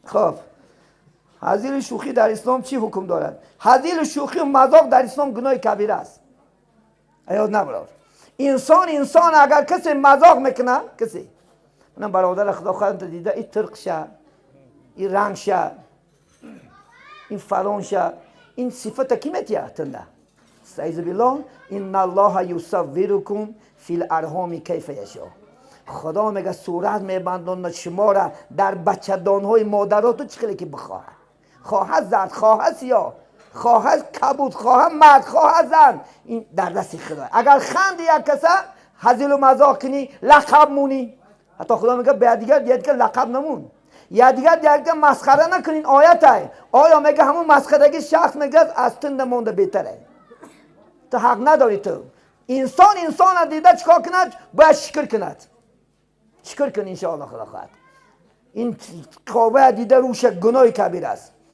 Хоб, ҳазили шӯхӣ дар ислом чӣ ҳукм дорад? Ҳазили шӯхӣ, мазоқ дар ислом гуноҳи кабира аст. Аёд набарор, инсон инсон агар касе мазоқ мекунад, касе манам бародар, худо хоҳад, дида и тирқша, и рангша, ин фалонша, ин сифата ки метия тында? استعیذ بالله. إن الله يصوركم في الأرحام كيف يشاء. Худо мега, сурат мебандонад шуморо дар бачадонҳои модароту чӣ хеле ки бихоҳад: хоҳад зард, хоҳад сиёҳ, хоҳад кабуд, хоҳад мард, хоҳад зан. Ин дар дасти худо. Агар ханди як каса, ҳазилу мазоқ кунӣ, лақаб мунӣ, ҳатто худо мега, ба якдигар якдигар лақаб намун, якдигар якдигар масхара накунин. Оятай оё мега, ҳамун масхараги шахс мега, аз тунда монда беҳтаре. Ту ҳақ надорӣ. Ту инсон инсона дида чикор кунад? Бояд шукр кунад. Шукр кун, иншоалло, худо хоҳад. Ин қобая дида рӯша гуноҳи кабир аст.